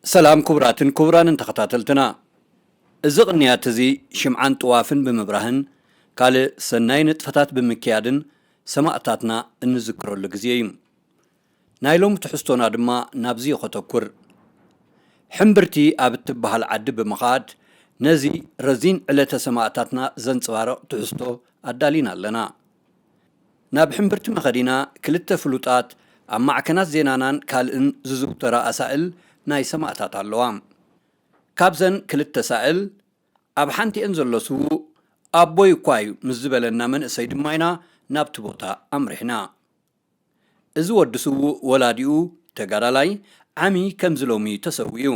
ሰላም ክቡራትን ክቡራንን ተኸታተልትና፣ እዚ ቅንያት እዚ ሽምዓን ጥዋፍን ብምብራህን ካልእ ሰናይ ንጥፈታት ብምክያድን ሰማእታትና እንዝክረሉ ግዜ እዩ። ናይ ሎሚ ትሕዝቶና ድማ ናብዚ ከተኩር። ሕምብርቲ ኣብ እትበሃል ዓዲ ብምኻድ ነዚ ረዚን ዕለተ ሰማእታትና ዘንጽባርቕ ትሕዝቶ ኣዳሊና ኣለና። ናብ ሕምብርቲ መኸዲና ክልተ ፍሉጣት ኣብ ማዕከናት ዜናናን ካልእን ዝዝውተራ ኣሳእል ናይ ሰማእታት ኣለዋ። ካብዘን ክልተ ሳእል ኣብ ሓንቲአን ዘሎ ስዉእ ኣቦይ እኳ እዩ ምስ ዝበለና መንእሰይ ድማ ኢና ናብቲ ቦታ ኣምሪሕና። እዚ ወዲ ስዉእ ወላዲኡ ተጋዳላይ ዓሚ ከምዚ ሎሚ ተሰዊኡ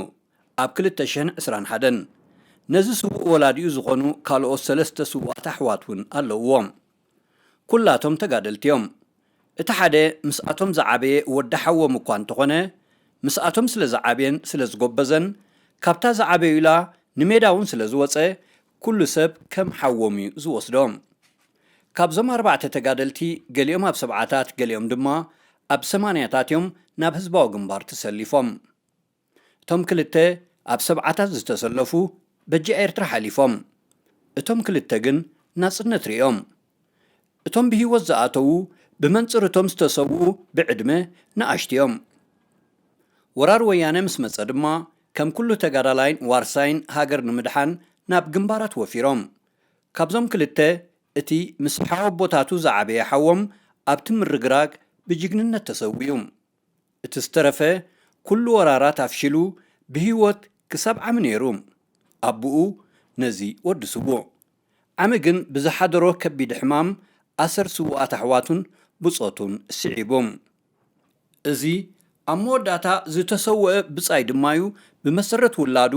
ኣብ ክልተ ሽሕን ዕስራን ሓደን። ነዚ ስዉእ ወላዲኡ ዝኾኑ ካልኦት ሰለስተ ስዉኣት ኣሕዋት እውን ኣለውዎ። ኩላቶም ተጋደልቲ እዮም። እቲ ሓደ ምስኣቶም ዝዓበየ ወዲ ሓዎም እኳ እንተኾነ፣ ምስኣቶም ስለ ዝዓብየን ስለ ዝጎበዘን፣ ካብታ ዝዓበዩላ ንሜዳ እውን ስለ ዝወጸ፣ ኩሉ ሰብ ከም ሓዎም እዩ ዝወስዶ። ካብዞም ኣርባዕተ ተጋደልቲ፣ ገሊኦም ኣብ ሰብዓታት፣ ገሊኦም ድማ ኣብ ሰማንያታት እዮም ናብ ህዝባዊ ግንባር ተሰሊፎም። እቶም ክልተ ኣብ ሰብዓታት ዝተሰለፉ በጃ ኤርትራ ሓሊፎም። እቶም ክልተ ግን ናጽነት ርእዮም። እቶም ብህይወት ዝኣተዉ ብመንጽር እቶም ዝተሰውኡ ብዕድመ ንኣሽቱ እዮም። ወራር ወያነ ምስ መጸ ድማ ከም ኩሉ ተጋዳላይን ዋርሳይን ሃገር ንምድሓን ናብ ግንባራት ወፊሮም። ካብዞም ክልተ እቲ ምስ ሓወቦታቱ ዝዓበየ ሓዎም ኣብቲ ምርግራግ ብጅግንነት ተሰዊኡ። እቲ ዝተረፈ ኩሉ ወራራት ኣፍሺሉ ብህይወት ክሳብ ዓሚ ነይሩ። ኣቦኡ ነዚ ወዲ ስዉእ። ዓሚ ግን ብዝሓደሮ ከቢድ ሕማም ኣሰር ስዉኣት ኣሕዋቱን ብጾቱን ስዒቡ። እዚ ኣብ መወዳእታ ዝተሰወአ ብጻይ ድማዩ ብመሰረት ውላዱ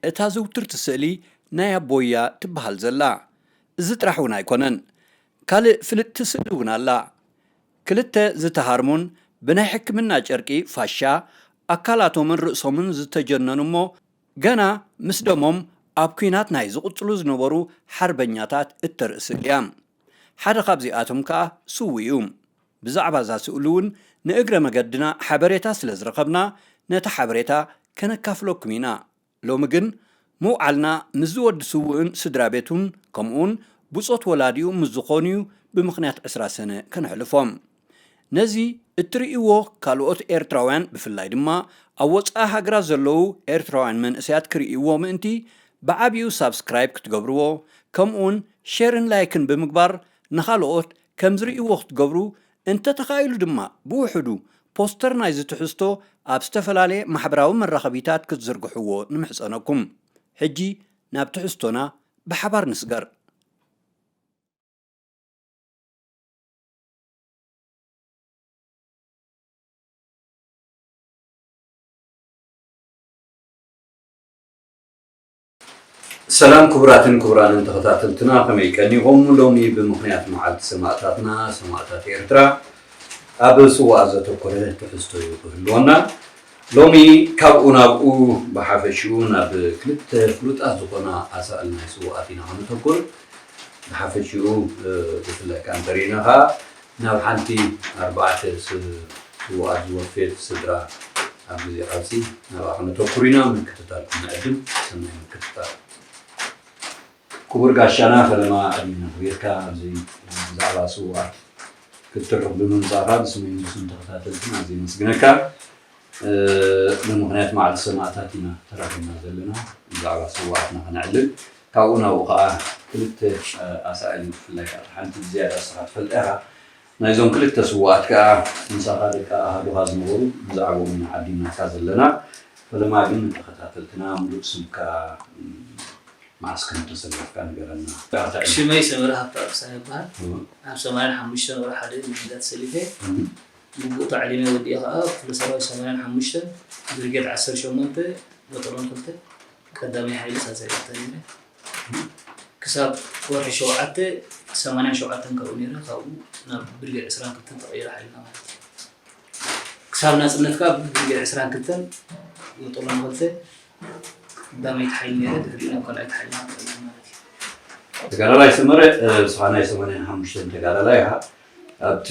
እታ ዝውትርቲ ስእሊ ናይ ኣቦያ ትበሃል ዘላ። እዚ ጥራሕ እውን ኣይኮነን። ካልእ ፍልጥቲ ስእሊ እውን ኣላ። ክልተ ዝተሃርሙን ብናይ ሕክምና ጨርቂ ፋሻ ኣካላቶምን ርእሶምን ዝተጀነኑ እሞ ገና ምስ ደሞም ኣብ ኲናት ናይ ዝቕጽሉ ዝነበሩ ሓርበኛታት እተርኢ ስእሊ እያ። ሓደ ካብዚኣቶም ከኣ ስዉእ እዩ። ብዛዕባ እዛ ስእሊ እውን ንእግረ መገድና ሓበሬታ ስለ ዝረኸብና ነቲ ሓበሬታ ከነካፍለኩም ኢና። ሎሚ ግን ምውዓልና ምስዚ ወዲ ስዉእን ስድራ ቤቱን ከምኡውን ብጾት ወላዲኡ ምስ ዝኾኑዩ ብምኽንያት ዕስራ ሰነ ከነሕልፎም። ነዚ እትርእይዎ ካልኦት ኤርትራውያን ብፍላይ ድማ ኣብ ወጻኢ ሃገራት ዘለዉ ኤርትራውያን መንእሰያት ክርእይዎ ምእንቲ ብዓቢኡ ሳብስክራይብ ክትገብርዎ ከምኡውን ሼርን ላይክን ብምግባር ንኻልኦት ከም ዝርእይዎ ክትገብሩ እንተተኻኢሉ ድማ ብውሑዱ ፖስተር ናይዚ ትሕዝቶ ኣብ ዝተፈላለየ ማሕበራዊ መራኸቢታት ክትዝርግሕዎ ንምሕጸነኩም። ሕጂ ናብ ትሕዝቶና ብሓባር ንስገር። ሰላም ክቡራትን ክቡራንን ተኸታተልትና፣ ከመይ ቀኒኹም? ሎሚ ብምኽንያት መዓልቲ ሰማእታትና፣ ሰማእታት ኤርትራ፣ ኣብ ስውኣት ዘተኮረ ትሕዝቶ እዩ ክህልወና። ሎሚ ካብኡ ናብኡ ብሓፈሽኡ ናብ ክልተ ፍሉጣት ዝኾና ኣሳእል ናይ ስውኣት ኢና ከነተኩር። ብሓፈሽኡ፣ እ፣ ብፍላይ ከኣ እንተሪእና ከኣ ናብ ሓንቲ ኣርባዕተ ስ-፣ ስውኣት ዝወፈየት ስድራ ኣብ ግዜ ቃልሲ ናብኣ ከነተኩር ኢና። ምክትታልኩም ንዕድም። ሰናይ ምክትታል። ክቡር ጋሻና ፈለማ ዕድመና ኣኽቢርካ ኣብዚ ብዛዕባ ስውኣት ክትትርኽ ብምምጻእካ ብስመይን ብስም ተኸታተልትን ኣዝየ የመስግነካ። እ፣ ብምኽንያት መዓልቲ ሰማእታት ኢና ተራኺብና ዘለና፣ ብዛዕባ ስውኣትና ከነዕልል። ካብኡ ናብኡ ከኣ ክልተ፣ እ፣ ኣሳእል ብፍላይ ከኣ ሓንቲ ብዝያዳ ንስኻ ትፈልጣ ኢኻ። ናይዞም ክልተ ስውኣት ከኣ ምሳኻ ደቂ ኣሃዱኻ ዝነበሩ ብዛዕባኦም ኢና ዓዲምናካ ዘለና። ፈለማ ግን ንተኸታተልትና ምሉእ ስምካ፣ ም፣ መዓስ ከም ተሰለፍካ ንገረና። ሽመይ ሰመረ ሃብተኣብ ሳያ ይበሃል። እወ። ኣብ ሰማንያን ሓሙሽተን ወርሒ ሓደ ሚኒጋ ተሰሊፈ። እም። ግቡእ ታዕሊመይ ወዲኤ ከኣ ክፍለ ሰራዊት ሰማንያን ሓሙሽተን ብርጌድ ዓሰርተ ሸሞንተ በጠሎን ክልተ ቀዳማይ ሓይሊ ሳልሳይ ባታ ነይረ። ክሳብ ወርሒ ሸውዓተ ሰማንያን ሸውዓተን ካብኡ ነይረ። ካብኡ ናብ ብርጌድ ዕስራን ክልተን ተቐይረ ሓይልና ማለት እዩ። ክሳብ ናጽነት ከኣ ብርጌድ ዕስራን ክልተን በጠሎን ክልተ ቀዳመይቲ ሓይሊ ነይረ፣ ድሕሪኡ ናብ ካልኣይቲ ሓይሊ ማለት እዩ። ተጋዳላይ ሰመረ፣ እ፣ ንስኻ ናይ ሰማንያን ሓሙሽተን ተጋዳላይ ኢኻ። ኣብቲ፣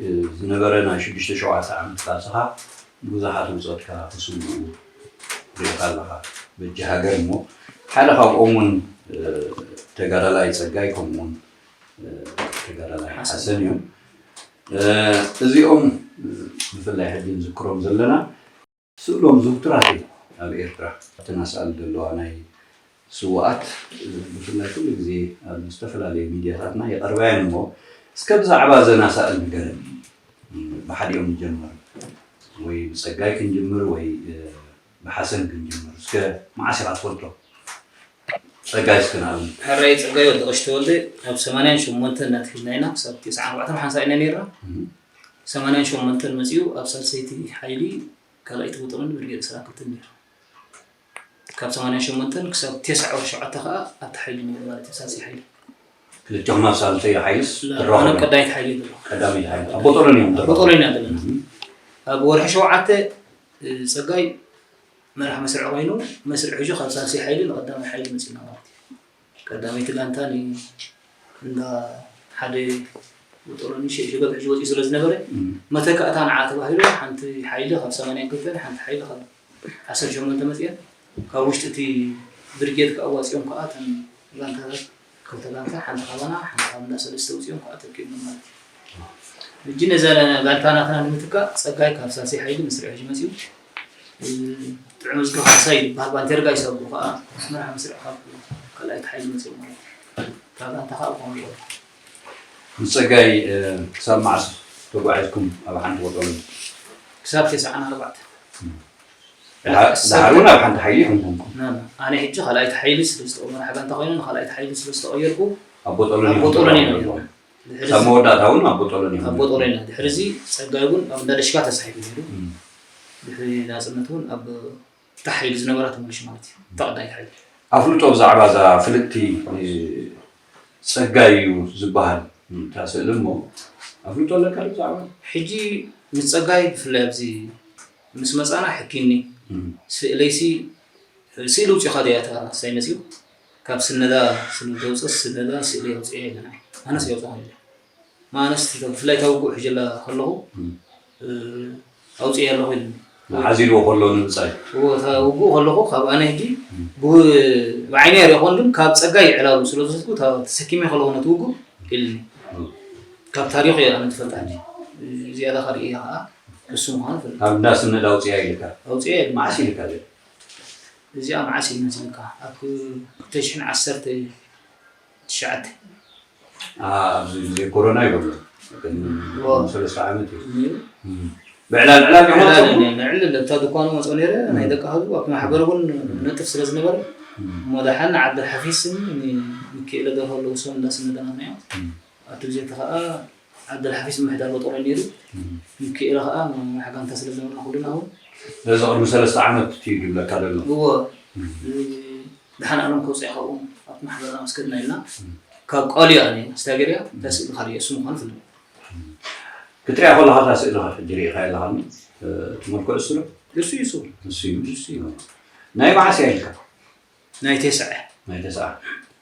እ፣ ዝነበረ ናይ ሽዱሽተ ሸውዓተ ዓመት ቃልስኻ ብዙሓት ብጾትካ ክስውኡ ርኢኻ ኣለኻ። በጂ ሃገር እሞ ሓደ ካብኦም እውን፣ እ፣ ተጋዳላይ ጸጋይ፣ ከምኡ እውን፣ እ፣ ተጋዳላይ ሓሰን። ሓሰን እዮም። እ፣ እዚኦም፣ እ፣ ብፍላይ ሕጂ ንዝክሮም ዘለና ስእሎም ዝውቱራት እዮም ኣብ ኤርትራ። እተን ኣሳእል ዘለዋ ናይ ስዉኣት፣ እ፣ ብፍላይ ኩሉ ግዜ ኣብ ዝተፈላለዩ ሚድያታትና ይቐርባ እየን እሞ፣ እስከ ብዛዕባ እዘን ኣሳእል ንገረኒ። እ፣ ብሓዲኦም ንጀምር፣ ወይ ብጸጋይ ክንጅምር ወይ፣ እ፣ ብሓሰን ክንጅምር። እስከ መዓስ ኢኻ ትፈልጦ? ጸጋይ እስከ ንኣብነት። ሕራይ ጸጋይ ወዲ ቀሺ ተወልደ ኣብ ሰማንያን ሸሞንተን እናተሒዝና ኢና፣ ክሳብ ተስዓን ኣርባዕተን ሓንሳእ ኢና ነይርና። እም። ሰማንያን ሸሞንተን መጺኡ ኣብ ሳልሰይቲ ሓይሊ ካልኣይቲ ወጥርን ብርጌድ ዕስራን ክልተን ነይሩ። ካብ ሰማንያን ሸሞንተን ክሳብ ተስዓ ወርሒ ሸውዓተ ከኣ ኣብቲ ሓይሊ ነይሩ ማለት እዩ፣ ሳልሰይ ሓይሊ። ክልቴኹም ኣብ ሳልሰይ ሓይልስ ላ-፣ ትራኸቡ? ኣነ ቀዳሚት ሓይሊ እየ ዘለኹ። ቀዳሚት ሓይሊ። ኣብ ቦጦሎኒ እዮም ኣብ ቦጦሎኒ ትራኸቡ? ኢና ዘለና። እም። ኣብ ወርሒ ሸውዓተ፣ እ፣ ጸጋይ መራሕ መስርዕ ኮይኑ፣ መስርዕ ሒዙ ካብ ሳልሰይ ሓይሊ ንቐዳማይ ሓይሊ መጺእና ማለት እዩ። ቀዳመይቲ ጋንታ ን-፣ እንዳ ሓደ ቦጦሎኒ ሸ-፣ ሸገብ ሒዙ ወጺኡ ስለ ዝነበረ፣ እም። መተካእታ ንዓ ተባሂሉ ሓንቲ ሓይሊ ካብ ሰማንያን ክልተን ሓንቲ ሓይሊ ካብ ዓሰርተ ሸሞንተ መጺኤን፣ ካብ ውሽጢ እቲ ብርጌድ ከኣ ኣዋጺኦም ከኣ እተን ጋንታታት ክልተ ጋንታ፣ ሓንቲ ካባና፣ ሓንቲ ካብ እንዳ ሰለስተ ውጺኦም ከኣ ተኪኦም ማለት እዩ። ሕጂ ነዛ ጋንታ ናትና ንምትካእ ጸጋይ ካብ ሳልሰይ ሓይሊ መስርዕ ሒዙ መጺኡ። እ፣ ጥዑም ዝጊ ካሕሳይ ይበሃል፣ ባንቴርጋ ይሰብሩ ከኣ መራሕ መስርዕ ካብ ካልኣይቲ ሓይሊ መጺኦም ማለት እዩ። እታ ጋንታ ከኣ ብኸምኡ ገይሩ። ምስ ጸጋይ፣ እ፣ ክሳብ መዓስ ተጓዒዝኩም ኣብ ሓንቲ ቦጦሎኒ? ክሳብ ተስዓን ኣርባዕተን። እም። ድሓ-፣ ክሳብ ድሓር እውን ኣብ ሓንቲ ሓይሊ ኢኹም ኮንኩም? ና፣ ና። ኣነ ሕጂ ካልኣይቲ ሓይሊ ስለ ዝተቐ-፣ መራሕ ጋንታ ኮይኑ ንካልኣይቲ ሓይሊ ስለ ዝተቐየርኩ ኣብ ቦጦሎኒ ኣብ ቦጦሎኒ ኢኹም ነይሩ። ተቐይርኩም? ድሕሪ ክሳብ እዚ መወዳእታ እውን ኣብ ቦጦሎኒ ኢኹም ኣብ ነይሩ? ቦጦሎኒ። ድሕሪ እዚ ጸጋይ እውን ኣብ እንዳ ደሽካ ተሳሒቡ ነይሩ። እም። ድሕሪ ናጽነት እውን ኣብ እታ ሓይሊ ዝነበራ ተመሊሱ ማለት እዩ። እታ ቀዳይት ሓይሊ። ኣፍልጦ ብዛዕባ እዛ ፍልጥቲ፣ እ፣ ጸጋይ እዩ ዝበሃል እታ ስእሊ እሞ፣ ኣፍልጦ ኣለካ ዶ ብዛዕባ? ሕጂ ምስ ጸጋይ ብፍላይ ኣብዚ ምስ መጻና ሕኪኒ። እም። ስእለይሲ፣ ስእሊ ውጺኻ ድያ እታ ሳይ መጺኡ? ካብ ስነዳ ስለ ዘውጽእ ስነዳ ስእሊ ኣውጽኤ ኢለና። ኣነስ የውጽኣ ኢለ። ኣነስ ብፍላይ እታ ውግእ ሕጀላ ከለኹ፣ እም። እ፣ ኣውጽኤ ኣለኹ ኢሉኒ። መሓዝ ኢልዎ ከሎ ንምጻይ። እዎ፣ እታ ውግእ ከለኹ ካብ ኣነ ሕጂ እም። ብ-፣ ብዓይነይ ኣይረእኹን፣ ግን ካብ ጸጋይ ዕላሉ ስለ ዝወሰድኩ፣ እታ ተሰኪመ ከለኹ ነቲ ውግእ ኢሉኒ። እም። ካብ ታሪኽ እየ ኣነ ዝፈልጥ ሕጂ። ዝያዳ ከርእየ ከኣ እሱ ምዃኑ እፈልጥ። ካብ እንዳ ስነዳ ኣውጽኣ ኢልካ? ኣውጽኤ ኢሉኒ። መዓስ ኢልካ ግን? እዚኣ መዓስ እዩ መስለካ? ኣብ ክልተ ሽሕን ዓሰርተ ትሽዓተ። አ፣ ኣብዚ ግዜ ኮሮና ይበሎ። ቅድሚ ዎ። ሰለስተ ዓመት እዩ። ነይሩ። እም። ብዕላል ዕላል እዮም ዕላል መፅኡ? ነይሩ። ንዕልል እታ ድኳኑ መፅኡ ነይረ፣ ናይ እም። ደቂ ሃቡ ኣብቲ ማሕበር እውን ነጥፍ ስለ ዝነበረ፣ እም። እሞ ደሓን ዓብደልሓፊዝን ን-፣ ሚካኤለ ደርሆ ኣለዉ፣ እሶም እንዳስነዳናትና እዮም። እም። ኣብቲ ግዜ እቲ ኸኣ ዓብደልሓፊዝ ምምሕዳር ቦጦሎኒ ነይሩ። እም። ሚካኤለ ኸኣ መራሕ ጋንታ ስለ ዝነበርና ኩልና እውን። ስለዚ ቅድሚ ሰለስተ ዓመት እቲ እዩ ዝብለካ ዘሎ። እዎ። እም። እ፣ ደሓን ኣለም ከውፅኣ ካብኡ ኣብቲ ማሕበርና መስገድና ኢልና። እም። ካብ ቃሉ እያ ኣነ ኣስታገርያ እታ ስእሊ ካርየ እሱ ምዃኑ ፍልጥ። እም። ክትሪኣ ከለኻ እታ ስእሊ ኸ ሕጂ ርኢኻያ ኣለኻ? እ፣ እቲ መልክዑ እሱ ዶ? እሱ እዩ እሱ። እሱ እዩ። እሱ እዩ። ናይ መዓስ እያ ኢልካ? ናይ ተስዓ። ናይ ተስዓ።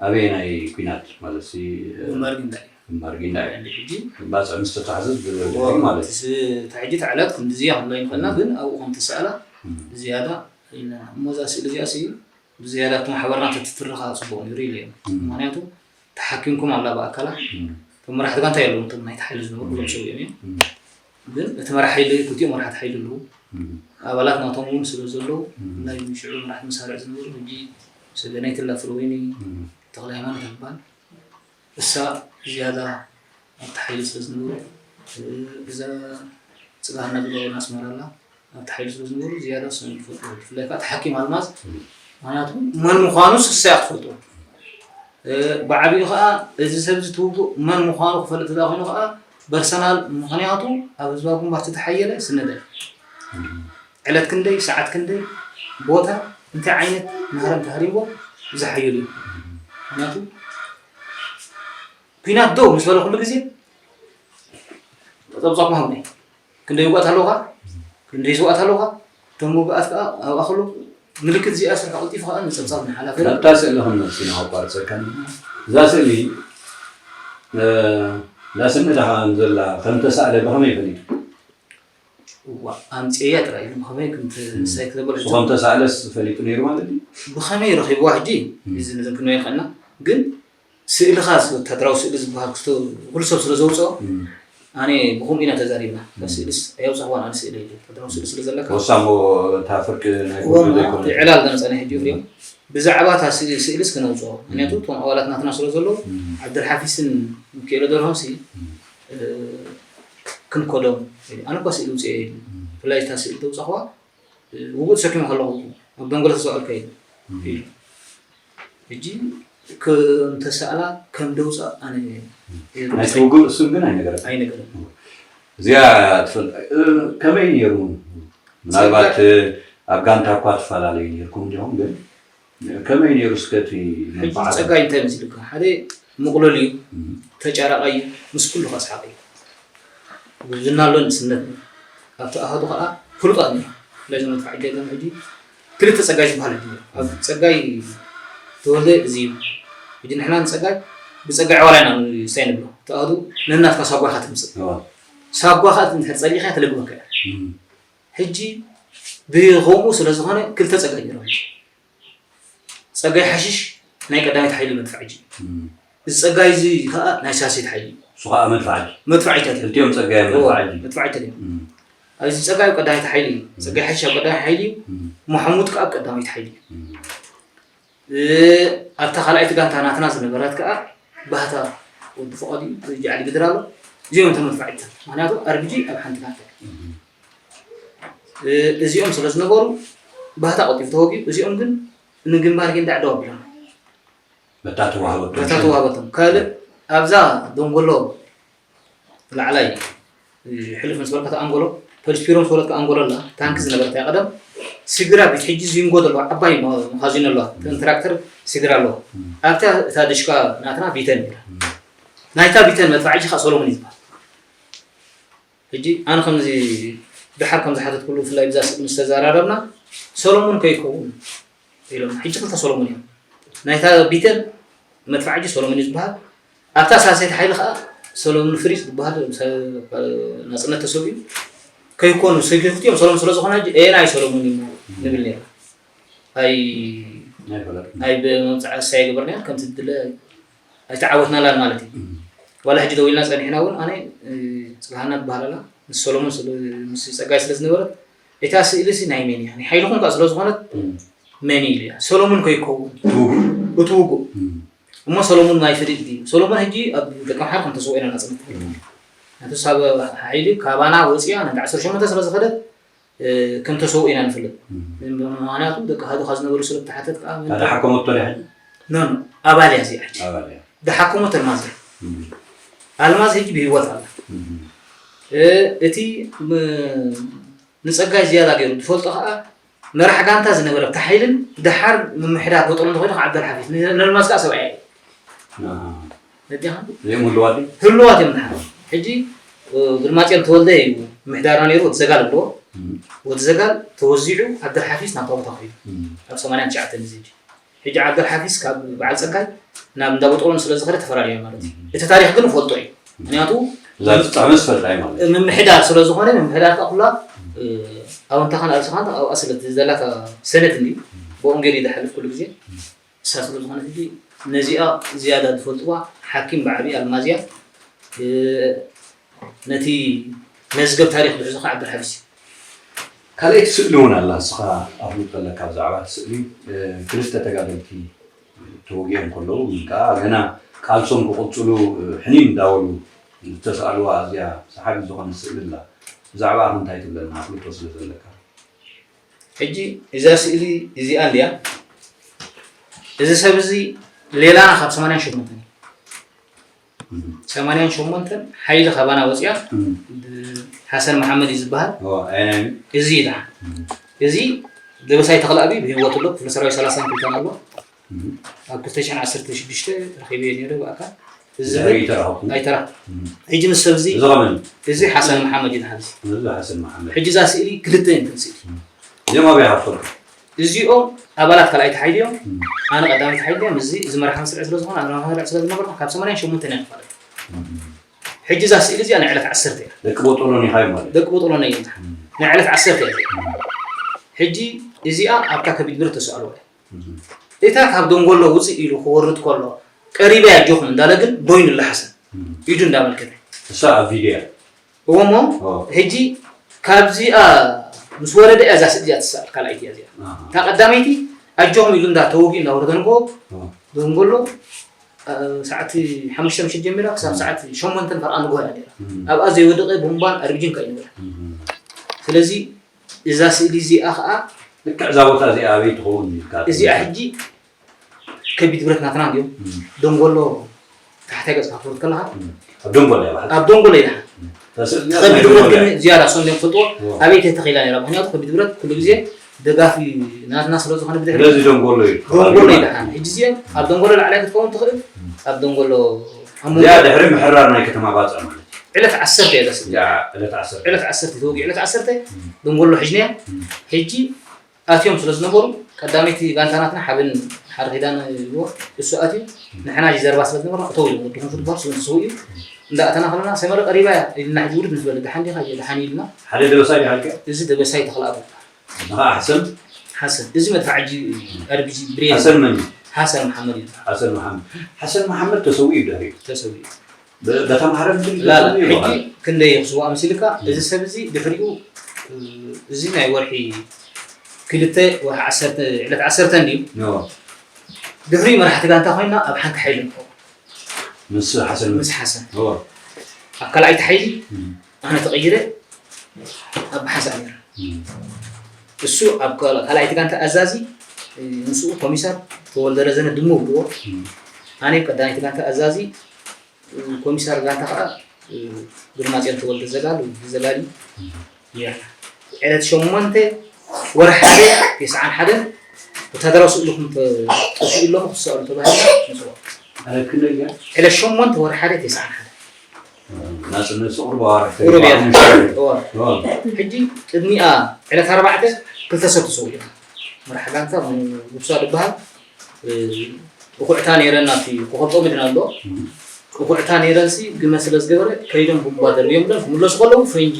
ኣበየናይ ኲናት ማለት ሲ፣ እ፣ ግንባር ግንዳይ። ግንባር ግንዳይ። እንዲ ሕጂ ባጽዕ ምስ ተታሕዘ ዝብል እዎ፣ ማለት። እቲ ስ-፣ እቲ ሕጂ እቲ ዕለት ክንድዚ እያ ክንብላ ኣይንኽእልና፣ እም። ግን ኣብኡ ከም ትሰኣላ እም። ዝያዳ ኢልና። እሞ እዛ ስእሊ እዚኣ ሲ ብዝያዳ እቲ ማሕበርና ተትትርኻ ጽቡቕ ነይሩ ኢለ እየ። እም። ምኽንያቱ ተሓኪምኩም ኣላ ብኣካላ። እም። እቶም መራሕቲ ጋንታ የለውን፣ እቶም ናይቲ ሓይሊ ዝነበሩ እም። ኩሎም ሰው እዮም። እም። ግን እቲ መራሕ ሓይሊ፣ ክልቲኦም መራሕቲ ሓይሊ ኣለዉ። እም። ኣባላት ናቶም እውን ስለ ዘለዉ፣ እም። ናይ ሽዑ መራሕቲ መሳርዕ ዝነበሩ፣ ሕጂ ሰገነይቲ ኣላ ፍረወይኒ እም። ተኽለ ሃይማኖት ትበሃል። እሳ ዝያዳ ኣብቲ ሓይሊ ስለ ዝነበሩ፣ እ፣ እዛ ጽጋህና ዝገበሩና ኣስመራ ኣላ፣ ኣብቲ ሓይሊ ስለ ዝነበሩ ዝያዳ እሶም እዮም ዝፈልጡ። ብፍላይ ከኣ እቲ ሓኪም ኣልማዝ፣ እም። ምኽንያቱ መን ምዃኑ ስሳ እያ ትፈልጦ። እ፣ ብዓቢኡ ከኣ እዚ ሰብ እዚ ትውግእ መን ምዃኑ ክፈልጥ እንተ ኮይኑ ከኣ ፐርሰናል፣ ምኽንያቱ ኣብ ህዝባዊ ግንባር እቲ ተሓየለ ስነደ። እም። ዕለት ክንደይ፣ ሰዓት ክንደይ፣ ቦታ፣ እንታይ ዓይነት ማህረም ተሃሪምዎ ዝሓየሉ እዩ። ምኽንያቱ ኲናት ደው ምስ በለ ኩሉ ግዜ ጸብጻብ ምሃብኒ። ክንደይ ውግኣት ኣለውኻ? ክንደይ ስውኣት ኣለውኻ? እቶም ውግኣት ከኣ ኣብኣ ከሎ ምልክት እዚኣ ስርሑ ቀልጢፉ ከኣ ንጸብጻብ ንሓላፈ ናብታ ስእሊ ክንመልስ ኢና፣ ከቋርጸካ። እዛ ስእሊ፣ እ፣ እዛ ስእሊ ደኣ ዘላ ከም ተሳእለ ብኸመይ ፈሊጡ? እዋ ኣምፅያ ጥራይ ኢሉ ብኸመይ ከምቲ ንሳይ ክተበል ንስኹም ተሳእለስ ፈሊጡ ነይሩ ማለት እዩ። ብኸመይ ረኺብዋ ሕጂ እዚ ነዘን ክንመይ ንኽእልና ግን ስእልኻ ወታደራዊ ስእሊ ዝበሃል ክስቶ ኩሉ ሰብ ስለ ዘውፅኦ ኣነ ብኹም ኢና ተዛሪብና ካብ ስእልስ ኣየውፃኽዋን ኣነ ስእሊ ወታደራዊ ስእሊ ስለ ዘለካ ወሳሞ እታ ፍርቂ ናይ እዎም ዕላል ዘመፀና ሕጂ እዮም ብዛዕባ እታ ስእልስ ክነውፅኦ ምክንያቱ እቶም ኣባላት ናትና ስለ ዘለዉ ዓብደልሓፊስን ሚካኤል ደርሆምሲ ክንከዶም ኣነ እኳ ስእሊ ውፅኦ የለን ብፍላይ እታ ስእሊ ተውፃኽዋ ውጉእ ተሰኪሙ ከለኹ ኣብ ደንጎሎ ተሰኣልካ እዩ ኢሉ ሕጂ ከም ተሰኣላ ከም ደውፃእ ኣነ ናይቲ ውጉእ እሱን ግን ኣይነገረካ ኣይነገረን እዚኣ ትፈልጣ ከመይ ነይሩ ምናልባት ኣብ ጋንታ እኳ ትፈላለዩ ነርኩም እንዲኹም ግን ከመይ ነይሩ እስከ እቲ ሕጂ ፀጋይ እንታይ መሲልካ ሓደ ምቕሉል እዩ ተጫራቃይ እዩ ምስ ኩሉ ከስሓቕ እዩ ዝና ኣሎ ንእስነት ኣብቲ ኣሃዱ ከዓ ፍሉጣት ነይሩ ብፍላይ ዘመት ከዓ ጀገም ሕጂ ክልተ ፀጋይ ዝበሃል ሕጂ ኣብ ፀጋይ ተወልደ እዚ እዩ ሕጂ ንሕና ንፀጋይ ብፀጋይ ዕዋላ ኢና ንሳይ ንብሎ እቲ ኣሃዱ ነናትካ ሳጓኻ ትምፅእ ሳጓኻ እንድሕር ፀሊእካ ተለግበካ እያ ሕጂ ብከምኡ ስለ ዝኾነ ክልተ ፀጋይ ነይሩ ፀጋይ ሓሽሽ ናይ ቀዳመይቲ ሓይሊ መድፋዕጂ እዩ። እዚ ፀጋይ እዚ ከዓ ናይ ሳልሰይቲ ሓይሊ እዩ። እሱ ከዓ መድፋዕጂ። መድፋዕታት እዮም። ክልቲኦም ፀጋይ መድፋዕጂ። መድፋዕታት እዮም። ኣብዚ ፀጋይ ኣብ ቀዳመይቲ ሓይሊ እዩ። ፀጋይ ሓሽሽ ኣብ ቀዳመይቲ ሓይሊ እዩ። መሐሙድ ከዓ ኣብ ቀዳመይቲ ሓይሊ እዩ። ኣብታ ካልኣይቲ ጋንታ ናትና ዝነበረት ከዓ ባህታ ወዲ ፍቓዱ እዩ። ጃዕሊ ግድር ኣሎ። እዚኦም እቶም መድፋዕታት። ምክንያቱ ኣርቢጂ ኣብ ሓንቲ ጋንታ እዩ። እዚኦም ስለ ዝነበሩ ባህታ ቀልጢፉ ተወጊኡ እዚኦም ግን ንግንባር ጌንዳዕ ደው ኣቢሎም በታ ተዋህበቶም በታ ተዋህበቶም ካልእ ኣብዛ ደንጎሎ ላዕላይ ሕልፍ ምስ በልካ ኣንጎሎ ፖሊስ ቢሮ ምስ በለትካ ኣንጎሎ ኣላ ታንኪ ዝነበረት እያ ቀደም ስግራ ቤት ሕጂ ዚንጎ ዘለዋ ዓባይ መኻዚኖ ኣለዋ ተን ትራክተር ስግራ ኣለዋ ኣብታ እታ ድሽካ ናትና ቢተን ነራ ናይታ ቢተን መድፋዕ ሕጂ ከዓ ሰሎሞን እዩ ዝበሃል ሕጂ ኣነ ከምዚ ደሓር ከም ዝሓተትኩሉ ብፍላይ ብዛ ስእሊ ምስ ተዘራረብና ሰሎሞን ከይከውን ኢሎም ሕጂ ክልተ ሰሎሞን እዮም ናይታ ቢተን መድፋዕ ሕጂ ሰሎሞን እዩ ዝበሃል ኣብታ ሳልሰይቲ ሓይሊ ከዓ ሰሎሞን ፍሪዝ ዝበሃል ናፅነት ተሰዊኡ ከይኮኑ ስግርቲ እዮም ሰሎሞን ስለዝኾነ ሕጂ ኤናይ ሰሎሞን እዩ ንብል ነርና ኣይ ኣይ ብመምፅዓ እሳ ይገበርና ከምቲ ድለ ኣይተዓወትናላን ማለት እዩ ዋላ ሕጂ ደው ኢልና ፀኒሕና እውን ኣነ ፅግሃና ትበሃል ኣላ ምስ ሰሎሞን ምስ ፀጋይ ስለ ዝነበረት እታ ስእሊ ሲ ናይ መን እያ ናይ ሓይልኹም ከዓ ስለ ዝኾነት መን ኢሉ እያ ሰሎሞን ከይከውን እቲ ውጉእ እሞ ሰሎሞን ናይ ፍሊጥ ድዩ ሰሎሞን ሕጂ ኣብ ደቂ ምሓር ከም ተሰውኤና ናፅነት ትፈልጥ ናቱ ሳብ ሓይሊ ካባና ወፂያ ነቲ ዓሰርተ ሸሞንተ ስለ ዝኸደት ከም ተሰውኡ ኢና ንፈልጥ። ምኽንያቱ ደቂ ሃዱኻ ዝነበሩ ስለ እተሓተት ከዓ መን ሓደ ሓከመቶ ድያ ሕጂ? ኖ ኖ ኣባል እያ እዚኣ ሕጂ። ኣባል እያ። ዝሓከሞት ኣልማዝ እያ። ኣልማዝ ሕጂ ብህይወት ኣላ። እቲ ንፀጋይ ዝያዳ ገይሩ ዝፈልጦ ከዓ መራሕ ጋንታ ዝነበረ ኣብቲ ሓይልን ደሓር ምምሕዳር ቦጦሎኒ ኮይኑ ከዓ ዓብደልሓፊዝ ንኣልማዝ ከዓ ሰብኣያ እዩ። ነዲኻ ዘይም ህልዋት ድዩ? ህልዋት እዮም ንሓ ሕጂ ግርማፅዮን ተወልደ እዩ ምሕዳርና ነይሩ ወዲ ዘጋል ኣለዎ ወዲ ዘጋል ተወዚዑ ዓብደልሓፊዝ ናብታ ቦታ ኮይኑ ኣብ ሰማንያን ትሽዓተን እዚ ሕጂ ሕጂ ዓብደልሓፊዝ ካብ በዓል ፀጋይ ናብ እንዳ ቦጦሎኒ ስለ ዝኸደ ተፈላለዩ ማለት እዩ እቲ ታሪክ ግን ፈልጦ እዩ ምክንያቱ እዛ ትጣዕመ ዝፈልጣ እዩ ማለት እዩ። ምምሕዳር ስለ ዝኾነ ምምሕዳር ከዓ ኩላ ኣወንታኻን ኣልስኻን ኣብኣ ስለ ዘላታ ሰነት እንዲ ብኦም ገይሩ ይደሓልፍ ኩሉ ግዜ ንሳ ስለ ዝኾነት ሕጂ ነዚኣ ዝያዳ ዝፈልጥዋ ሓኪም ብዓብዪ ኣልማዝያ ነቲ መዝገብ ታሪክ ዝሕዞ ከዓ ዓብደልሓፊዝ እዩ። ካልኣይቲ ስእሊ እውን ኣላ ንስኻ ኣፍልጦ ኣለካ ብዛዕባ እቲ ስእሊ ክልተ ተጋደልቲ ተወጊኦም ከለዉ ግን ከዓ ገና ቃልሶም ክቕፅሉ ሕኒን እንዳበሉ ዝተስኣልዋ ኣዝያ ሰሓቢት ዝኾነት ስእሊ ኣላ ብዛዕባኣ ከ እንታይ ትብለና ኣፍልጦ ስለ ዘለካ። ሕጂ እዛ ስእሊ እዚኣ እንድያ እዚ ሰብ እዚ ሌላና ካብ ሰማንያን ሸሞንተን እዩ ሰማንያን ሸሞንተን ሓይሊ ካባና ወፅያ ሓሰን መሓመድ እዩ ዝበሃል እዚ ዳ እዚ ደበሳይ ተኽለኣቢ ብህይወት ኣሎ ክፍለ ሰራዊት ሰላሳን ክልተን ኣሎ ኣብ ክልተ ሽሕን ዓሰርተ ሽዱሽተ ረኺበዮ ነይረ ብኣካል እዚ ዝብል ኣይተረኸብኩን። ኣይተረኸብኩን። ሕጂ ምስ ሰብ እዚ እዚ ኸመን እዚ ሓሰን መሓመድ እዩ ዝሓዝ እዚ ሓሰን መሓመድ ሕጂ እዛ ስእሊ ክልተ እየን እተን ስእሊ እዚኦም ኣበይ ሓፍቶም እዚኦም ኣባላት ካልኣይቲ ሓይሊ እዮም ኣነ ቀዳመይቲ ሓይሊ እዮም እዚ እዚ መራሒ መስርዕ ስለ ዝኾነ ኣነ መራሒ መስርዕ ስለ ዝነበርኩ ካብ ሰማንያን ሸሞንተን እያ ተፋለጥ ሕጂ እዛ ስእሊ እዚኣ ናይ ዕለት ዓሰርተ እያ ደቂ ቦጦሎኒ ኢኻ እዮም ማለት ደቂ ቦጦሎኒ እዮም ናይ ዕለት ዓሰርተ እያ እዚኣ። ሕጂ እዚኣ ኣብታ ከቢድ ብረት ተሰኣልዋ እያ። እታ ካብ ደንጎሎ ውፅእ ኢሉ ክወርድ ከሎ ቀሪበ ኣጆኹም እንዳለ ግን ቦይን ኣሎ ሓሰን ኢዱ እንዳመልከተ። እሳ ኣብ ቪድዮ እያ። እዎ እሞ ሕጂ ካብዚኣ ምስ ወረደ እያ እዛ ስእሊ እዚኣ ትሰኣል። ካልኣይቲ እያ እዚኣ። እታ ቀዳመይቲ ኣጆኹም ኢሉ እንዳ ተወጊኡ እንዳወረደ ንጎ ደንጎሎ ሰዓት ሓሙሽተ ምሽት ጀሚራ ክሳብ ሰዓት ሸሞንተን ፈርቓ ንግሆ እያ ነይራ። ኣብኣ ዘይወደቐ ቦምባን ኣርቢጅን ከ ይነበረ። ስለዚ እዛ ስእሊ እዚኣ ከዓ ልክዕ እዛ ቦታ እዚኣ ኣበይ ትኸውን ኢልካ እዚኣ ሕጂ ከቢድ ብረት ናትና እንዲዮም ደንጎሎ ታሕታይ ገጽካ ክትወርድ ከለኻ ኣብ ደንጎሎ እያ ባሕሪ ኣብ ደንጎሎ ኢኻ ተስእል ከቢድ ብረት ደንጎሎ ግን ዝያዳ ሶንደም ክፈልጥዎ ኣበይ ተተኺላ ነይራ። ምክንያቱ ከቢድ ብረት ኩሉ ግዜ ደጋፊ ናትና ስለ ዝኾነ ብድሕሪ ስለዚ ደንጎሎ እዩ ደንጎሎ ኢልካ ሕጂ እዚኦም ኣብ ደንጎሎ ላዕላይ ክትከውን ትኽእል ኣብ ደንጎሎ ኣብ መንጎ እዚኣ ድሕሪ ምሕራር ናይ ከተማ ባፅዕ ማለት እዩ ዕለት ዓሰርተ እያ ደስ እዚኣ ዕለት ዓሰርተ ዕለት ዓሰርተ ተወጊ ዕለት ዓሰርተ ደንጎሎ ሕጅንያ ሕጂ ኣትዮም ስለ ዝነበሩ ቀዳመይቲ ጋንታ ናትና ሓብን ሓደ ኪዳን ይዎ እሱ ኣትዩ ንሕና እዚ ዘርባ ስለ ዝነበርና እተው ኢሉ ወድኹም ክትበሃል ስለ ተሰው እዩ እንዳእተና ከለና ሰመረ ቀሪባ እያ ኢልና ሕጂ ውርድ ንዝበለ ደሓን ዲኻ እየ ደሓን ኢልና ሓደ ደበሳይ ይሃልከ እዚ ደበሳይ ተኽልኣብ ንኸዓ ሕሰም ሓሰን እዚ መድፋዕ ሕጂ ኣርቢጂ ብሬን ሓሰን መን እዩ? ሓሰን መሓመድ እዩ ሓሰን መሓመድ ሓሰን መሓመድ ተሰዊኡ እዩ ድሕሪኡ ተሰዊኡ በተምሃረ ላላ ሕጂ ክንደይ ክስዋ ኣምሲልካ እዚ ሰብ እዚ ድሕሪኡ እዚ ናይ ወርሒ ክልተ ወርሒ ዓሰርተ ዕለት ዓሰርተ እንድዩ ድሕሪኡ መራሕቲ ጋንታ ኮይና ኣብ ሓንቲ ሓይሊ ንኸው ምስ ሓሰን ምስ ሓሰን ኣብ ካልኣይቲ ሓይሊ ኣነ ተቐይረ ኣብ ሓንሳእ ነይረ እሱ ኣብ ካልኣይቲ ጋንታ ኣዛዚ ምስኡ ኮሚሳር ተወልደ ረዘነ ድሞ ብልዎ ኣነ ቀዳመይቲ ጋንታ ኣዛዚ ኮሚሳር ጋንታ ከዓ ግርማፅዮን ተወልደ ዘጋሉ ዘጋሊ ዕለት ሸሞንተ ወርሒ ሓደ ተስዓን ሓደን ወታደራዊ ስእልኹም ጠፊኡ ኣለኹ ክሰኣሉ ተባሂልና ንፅዋ ዕለት ሸሞንተ ወርሒ ሓደ ተስዓን ሓደ ናፅነት ቁሩብ ኣዋርሕ ቁሩብ እያ። ተሪፋ ሕጂ ቅድሚኣ ዕለት ኣርባዕተ ክልተ ሰብ ተሰዊኡ መራሕ ጋንታ ጉብሳ ዝበሃል እኹዕታ ነይረን ኣብቲ ኮኸብ ጦሚ ድና ኣሎ እኹዕታ ነይረን ሲ ግመ ስለ ዝገበረ ከይዶም ቡምባ ደርብዮም ብለን ክምለሱ ከለዉ ፈንጂ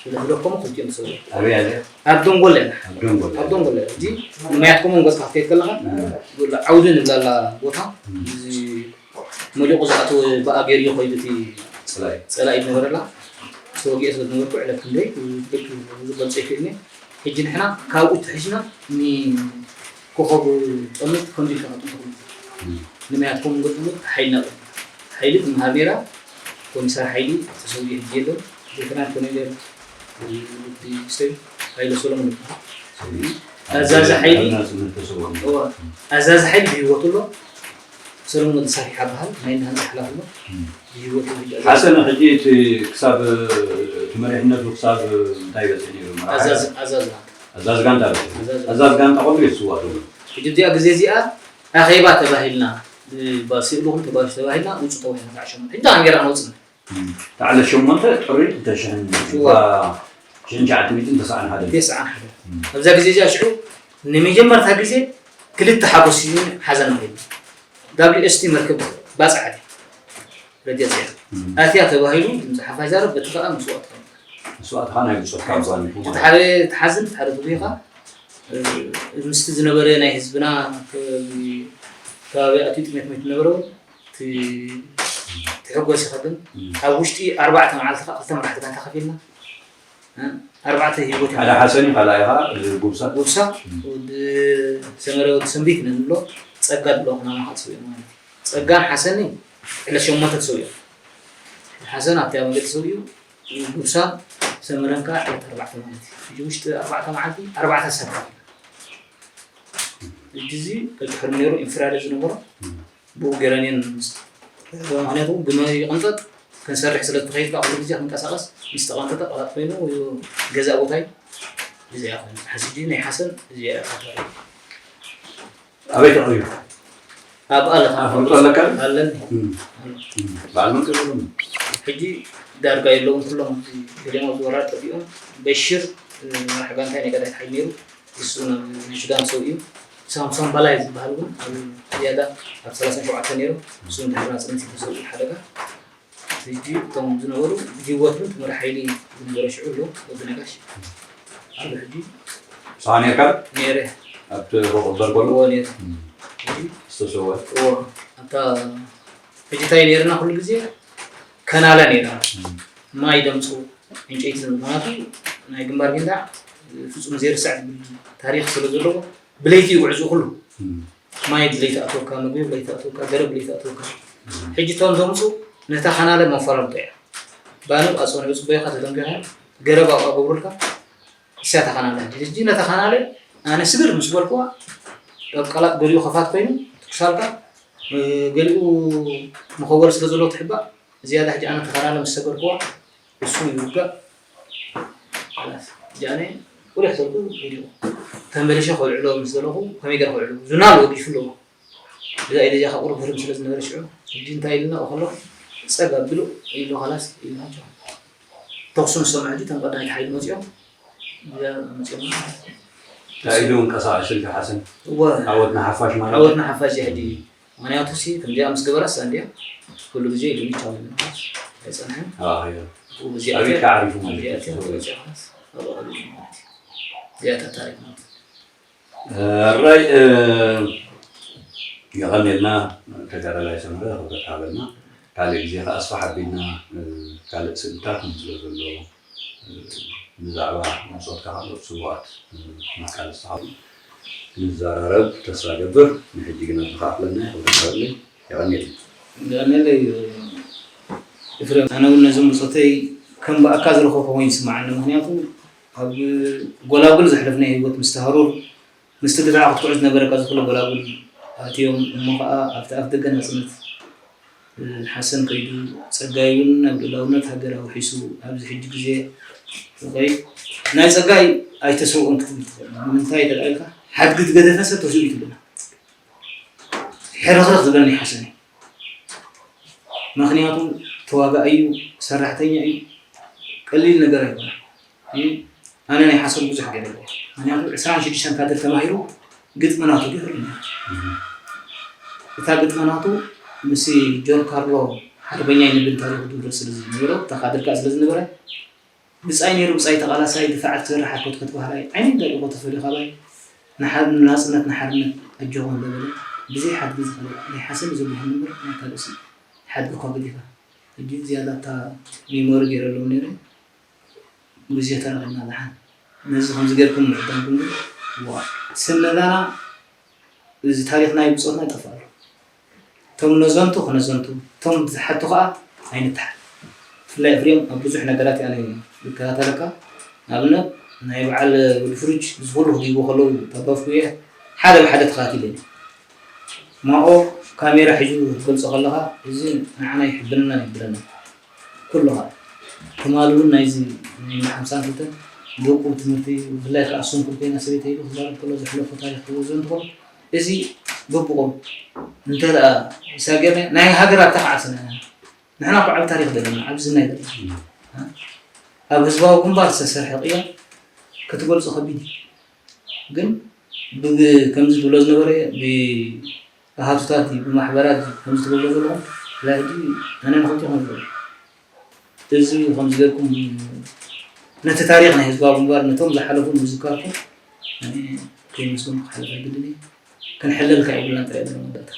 ስለ ዝለኮሙ ክልቲኦም ተሰዊኦም ኣበይ ኣለ ኣብ ደንጎለ ኢና ኣብ ደንጎል ኣብ ደንጎለ እዚ ንማያት ኮሞን ገጽካ ክትከይድ ከለኻ ዓውዲ ንብላላ ቦታ እዚ መሊቑ ዝኣተወ ብኣ ገይሩ ኮይኑ እቲ ፅላይ ፀላኢ ዝነበረላ ተወጊአ ስለ ዝነበርኩ ዕለት ክንደይ ብልክዕ ዝገልፆ ይክእልኒ ሕጂ ንሕና ካብኡ ትሕዝና ንኮኸብ ጠምት ከምዚ ኢልካ ክትምትኹም ንምክንያት ከም ገጥሙ ሓይልና ጠምት ሓይሊ ትምሃር ነይራ ኮሚሳር ሓይሊ ተሰውየ ሕጂ የለን ሌተናል ኮሎኔል ወዲ ስተዩ ሃይለ ሰሎሞን ይበሃል ኣዛዚ ሓይሊ ኣዛዚ ሓይሊ ብህይወቱ ኣሎ ሰለሙን ወዲ ሳፊ ሓበሃል ናይ ናህና ሓላፍሎ ብህይወቱ ሕጂ ኣዛዚ ሓሰነ ሕጂ እቲ ክሳብ እቲ መሪሕነቱ ክሳብ እንታይ ይበፅሕ ነይሩ መራሒ? ኣዛዚ ኣዛዚ ኣዛዚ ጋንታ በ ኣዛዚ ኣዛዚ ጋንታ ከሉ የስዋ ዶ ሕጂ እዚኣ ግዜ እዚኣ ኣኼባ ተባሂልና ባስእሉኹም ተባሽ ተባሂልና ውፁ ተባሂልና ተዓሸሙ ሕጂ ኣንጌራ ነውፅና ታዕለ ሸሞንተ ጥሪ ክልተ ሽሕን ሽዋ። ሽሕን ትሽዓተ ሚእትን ተስዓን ሓደን። ተስዓን ሓደን ኣብዛ ግዜ እዚኣ ሽዑ ንመጀመርታ ግዜ ክልተ ሓጎስ እዩ ሓዘን ኮይኑ ዳብሊው ኤስ ቲ መርከብ ባፅዓት ረድያ ፅያ ኣትያ ተባሂሉ ዝሓፋ ይዛረብ በቲ ከዓ መስዋእቲ ኮይኑ መስዋእትኻ ናይ ብፆትካ ብዛኒ እቲ ሓደ ትሓዝን እቲ ሓደ ትጉኻ ምስቲ ዝነበረ ናይ ህዝብና ከባቢ ኣትዩ ጥሜት ሞይቱ ነበረ እውን ትሕጎስ ኢኻ ግን ኣብ ውሽጢ ኣርባዕተ መዓልቲ ከዓ ክልተ መራሕቲ ጋንታ ከፊልና ኣርባዕተ ህይወት ሓደ ሓሰን እዩ ካልኣይ ከዓ ጉብሳ ጉብሳ ወዲ ሰመረ ወዲ ሰንቢት ነንሎ ፀጋ ድሎ ክናማካ ተሰዊኦም ማለት እዩ ፀጋን ሓሰን ዕለት ሸሞንተ ተሰዊኦም ሓሰን ኣብቲ ኣብ መገዲ ተሰዊኡ ጉብሳ ሰመረን ከዓ ዕለት ኣርባዕተ ማለት እዩ ሕጂ ውሽጢ ኣርባዕተ መዓልቲ ኣርባዕተ ሰብ ከፊልና ሕጂ እዚ ከድሕር ነይሩ ኢንፍራሬድ ዝነበሮ ብኡ ገይረን እየን ምክንያቱ ግመ ይቕንጠጥ ክንሰርሕ ስለ ትኸይድ ከዓ ኩሉ ግዜ ክንቀሳቐስ ምስ ተቐንጠጠ ቀላጥ ኮይኑ ገዛእ ቦታ እዩ እዚኣ ኮይኑ ሕዚ ናይ ሓሰን እዚኣ እያ ኣበይ ተቐቢሩ? ኣብ ኣለኻ ኣፍልጦ ኣለካ? ኣለኒ በዓል መን ቀቢሮም? ሕጂ ዳርጋ የለውን ኩሎም ገሊኦም ኣብዚ ወራር ጠፊኦም በሽር መራሕ ጋንታይ ናይ ቀዳይት ሓይሊ ነይሩ እሱ ናብ ናይ ሱዳን ሰው እዩ። ሳምሶን በላይ ዝበሃል እውን ኣብ ዝያዳ ኣብ ሰላሳን ሸውዓተን ነይሩ። እሱ እውን ድሕሪ ናፅነት እዩ ተሰዊኡ ሓደጋ። ሕጂ እቶም ዝነበሩ ጅወት እውን ጥምር ሓይሊ ዝነበረ ሽዑ ኣሎ ወዲ ነጋሽ። ኣብ ሕጂ ሰዓን ነርካ ነይረ ኣብቲ ክቕበር ከሎ እዎ ነይረ። ሕጂ ዝተሰወ እዎ ኣብታ ሕጂ እንታይ ነይርና ኩሉ ግዜ ከናለ ነይርና። ማይ ደምፁ ዕንጨይቲ ምክንያቱ ናይ ግንባር ጊንዳዕ ፍፁም ዘይርሳዕ ዝብል ታሪክ ስለ ዘለዎ ብለይቲ ይጉዕዙ ኩሉ ማይ ብለይቲ ኣተወካ፣ ምግቢ ብለይቲ ኣተወካ፣ ገረብ ብለይቲ ኣተወካ። ሕጂ እቶም ዘምፁ ነታ ካናለ መፈራርቶ እያ። ባንብ ኣፅወን ዕፁ ቦይካ ተደንቢኻ ገረብ ኣብኣ ገብሩልካ እሳ ተኻናለ። ሕጂ ነታ ካናለ ኣነ ስግር ምስ በልኩዋ ኣብ ቃላት ገሊኡ ከፋት ኮይኑ ትኩሳልካ ገሊኡ መኸወል ስለ ዘለዎ ትሕባእ ዝያዳ ሕጂ ኣነ ተኻናለ ምስ ሰገርኩዋ እሱ ይውጋእ። ላስ ጃነ ቁልሕ ተልኩ ሄዲኡ ተመልሸ ከልዕሎ ምስ ዘለኹ ከመይ ገር ከልዕሎ ዙናል ወጊፉ ኣለዎ። እዛ ኢለ እዚኣ ካብ ቁሩብ ህርም ስለ ዝነበረ ሽዑ ሕጂ እንታይ ኢልና ከሎ ጸግ ኣቢሉ ኢሉ ኸላስ ኢልና ጨው ተኹሱ ምስ ሰምዑ ሕጂ እቶም ቀዳሚት ሓይሊ መጺኦም እዚኣ መጺኦም ኢዱ እንቀሳቐስ ኢልካ ሓሰን እወ ዓወት ንሓፋሽ ማለት ዓወት ንሓፋሽ እያ ሕጂ ምክንያቱ ሲ ከምዚኣ ምስ ገበራስ እንዲያ ኩሉ ግዜ ኢሉ ይቻው ኣይጸንሐን ኣባኺዮ እዚኣ ኣቤትካ ዓሪፉ ማለት እዚኣ እዩ ተወጽያ ኸላስ ኣብኣ ኸሊሉ ማለት እዩ እዚኣ እታ ታሪክ ማለት እዩ ራይ የቐኒልና ተጋዳላይ ሰምረ ክብረት ሃበልና ካልእ ግዜ ከዓ ኣስፋሕ ኣቢልና ካልእ ስእልታት ንስለ ዘሎ ብዛዕባ ብፆትካ ካልኦት ስውኣት መካል ዝተሓሉ ንዘራረብ ተስፋ ገብር ንሕጂ ግን ዝኸኣፍለና ክብረት ሃበለይ የቐኒልና ንለይ ኤፍሬም ኣነ እውን ነዞም ብፆተይ ከም ብኣካ ዝረኸብኩ ኮይኑ ይስማዓኒ ምክንያቱ ኣብ ጎላጉል ዘሕለፍናዮ ህይወት ምስ ተሃሩር ምስቲ ድፋዕ ክትኩዕት ዝነበረካ ዝኽእሎ ጎላጉል ኣትዮም እሞ ከዓ ኣብቲ ኣፍ ደገ ናፅነት ሓሰን ከይዱ ፀጋይ እውን ናብ ልእላውነት ሃገር ኣውሒሱ ኣብዚ ሕጂ ግዜ ይ ናይ ፀጋይ ኣይተሰውኦን ክትብል ትኽእል ንምንታይ ተልኣልካ ሓድጊ ትገደፈ ሰብ ተስኡ ትብልና ሕርኽርኽ ዝበለኒ ሓሰን እዩ ምኽንያቱ ተዋጋኢ እዩ ሰራሕተኛ እዩ ቀሊል ነገር ኣይኮነ ኣነ ናይ ሓሰን ብዙሕ ገለ ምክንያቱ ዕስራን ሽዱሽተን ካድር ተማሂሩ ግጥሚ ናቱ ድዩ ህሉ እታ ግጥሚ ናቱ ምስ ጆን ካርሎ ሓርበኛ ይንብል ታሪኹ ድብረ ስለ ዝነበረ እታ ካድር ከዓ ስለ ዝነበረ ብጻይ ነይሩ ብጻይ ተቓላሳይ ድፋዓት ዘራሓት ኮትኮት ባህራይ ዓይኒ እንዳሪእኮ ተፈልዩ ካባይ ንሓ- ንናጽነት ንሓርነት ኣጆኹም እንዳበለ ብዘይ ሓድጊ ዝኸደ ናይ ሓሰን ዘብልሃ ነበር ናይ ካልእ ሰብ ሓድጊ እኳ ገዲፋ ሕጂ ዝያዳ እታ ሚሞሪ ገይረሎም ነይረ ግዜ ተረኺብና ደሓን ነዚ ከምዚ ገይርኩም ምዕዳምኩም ግን ዋ ስነዳና እዚ ታሪኽና ብጾትና ይጠፍእ ኣሎ እቶም ነዘንቱ ክነዘንቱ እቶም ዝሓቱ ከዓ ኣይንተሓል ብፍላይ ኤፍሬም ኣብ ብዙሕ ነገራት ኣነ ይከታተለካ ንኣብነት ናይ በዓል ወዲ ፍሩጅ እዚ ኩሉ ክድይቡ ከለዉ ተባፍኩ እየ ሓደ ብሓደ ተኸታቲለ ማኦ ካሜራ ሒዙ ክትገልጾ ከለኻ እዚ ንዓና ይሕብንና ይብለና ኩሉ ከዓ ትማሊ እውን ናይዚ ናይ ሓምሳን ክልተን ደቁ ትምህርቲ ብፍላይ ከዓ ሱንኩል ኮይና ሰበይተ ኢሉ ክዛረብ ከሎ ዘሕለፎ ታሪክ ክወዘ እንትኾን እዚ ግቡቑም እንተ ደኣ ሳገርና ናይ ሃገር ኣታ ከዓ ስነ ንሕና እኮ ዓብ ታሪክ ዘለና ዓብ ዝና ይደለ ኣብ ህዝባዊ ግንባር ዝተሰርሐ ቅያ ክትገልፆ ከቢድ እዩ ግን ከምዚ ዝብሎ ዝነበረ ብኣሃቱታት ብማሕበራት ከምዚ ትገብሮ ዘለኹም ብፍላይ ሕጂ ኣነ ንክልቲኹም ይፈልጥ እዚ ከምዚ ጌርኩም ነቲ ታሪኽ ናይ ህዝባዊ ግንባር ነቶም ዝሓለፉ ምዝካርኩም ኣነ ከይመስገንኩ ክሓልፍ ኣይግድን እዩ ክንሕለል ከዓ የብልናን ጥራይ ኢለ መወዳእታ